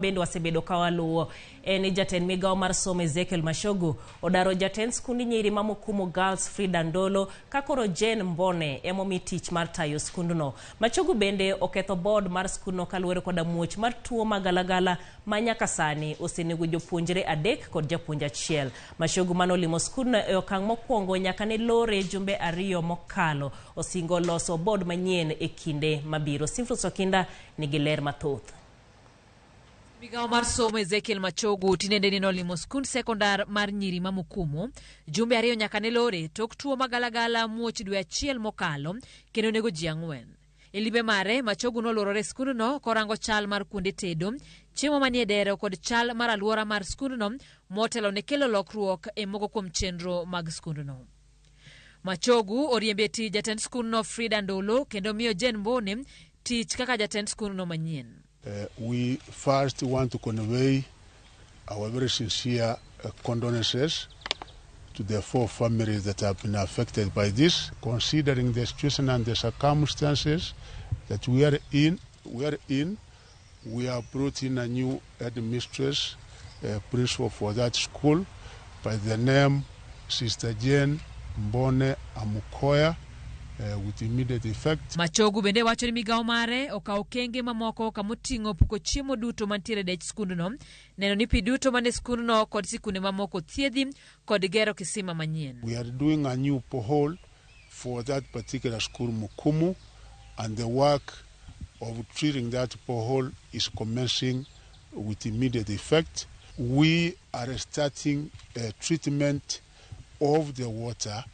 Bende wasebedo ka waluwo en ni jatend migawo mar somo Ezekiel Machogu odaro jatend skund nyiri ma Mukumu Girls Frida Ndolo ka koro Jane Mbone emomi tich mar tayo skundno. Machogu bende oketho board mar skundno kaluwore koda muoch mar tuo magalagala ma nyaka sani osenego jopuonjre 3 kod japuonj achiel. Machogu manolimo skundno e okang' mokwongo nyaka ne lore jumbe 2 mokalo osingo loso board manyien e kinde mabiro. Simfros Okinda nigi ler mathoth. Migawo mar somo Ezekiel Machogu tinende ni nolimo skund sekondar mar nyiri ma Mukumu jumbe 2 nyaka ne lore tok tuo magalagala muoch dwe 1 mokalo kendo nego ji 4. E limbe mare, Machogu noluorore skundno korango chal mar kuonde tedo, chiemo manie dero kod chal mar alwora mar skundno motelo ne kelo lokruok e moko kuom chenro mag skundno. Machogu oriembe tich jatend skundno Frida Ndolo kendo miyo Jane Mbone tich kaka jatend skundno manyien. We first want to convey our very sincere condolences to the 4 families that have been affected by this. Considering the situation and the circumstances that we are in, we have brought in a new headmistress, principal for that school by the name Sister Jane Mbone Amukoya. With immediate effect. Machogu bende wacho ni migawo mare okawo okenge mamoko kamoting'o puko chiemo duto mantiere dech skundno, neno ni pi duto mane skundno kod sikunde mamoko thiedhi kod gero kisima manyien. We are doing a new borehole for that particular school Mukumu, and the work of treating that borehole is commencing with immediate effect. We are starting a treatment of the water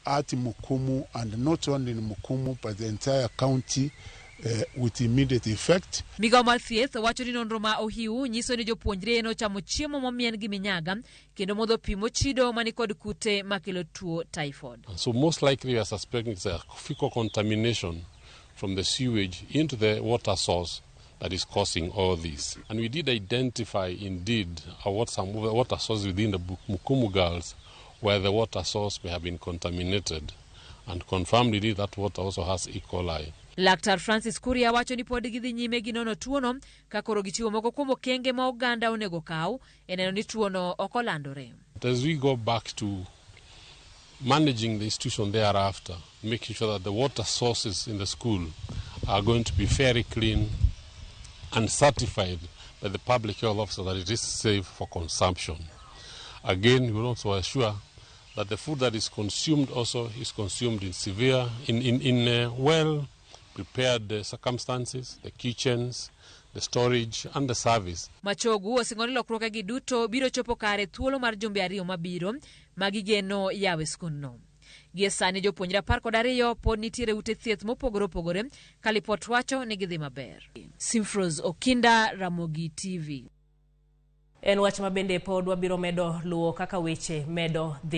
at Mukumu, and not only in Mukumu but the entire county with immediate effect. Migawo mar thieth wacho ni nonro ma ohiu nyiso ni jopuonjre nochamo chiemo momien gi minyaga kendo modho pi mochido manikod kute makelo tuo typhoid. And so most likely we are suspecting it's a fecal contamination from the sewage into the water source that is causing all this. And we did identify indeed some water source within the Mukumu Girls where the water source may have been contaminated, and confirmed indeed that water also has E. coli. Laktar Francis Kuria wacho ni pod gidhi nyime gi nono tuono ka koro gichiwo moko kuom okenge ma oganda onego kaw e neno ni tuono ok olandore. As we go back to managing the institution thereafter, making sure that the water sources in the school are going to be very clean and certified by the public health officer that it is safe for consumption. Again, we will also assure that the food that is consumed also is consumed in severe, in well-prepared circumstances, the kitchens, the storage, and the service. Machogu osingo ni lokruoge gi duto biro chopo kare thuolo mar jumbe 2 mabiro ma gigeno yawe skundno. Gie sani jopuonjre 12 pod nitiere ute thieth mopogore opogore ka lipot wacho ni gidhi maber. Simfros Okinda, Ramogi TV. En wach ma bende pod wabiro medo luwo kaka weche medo dhi.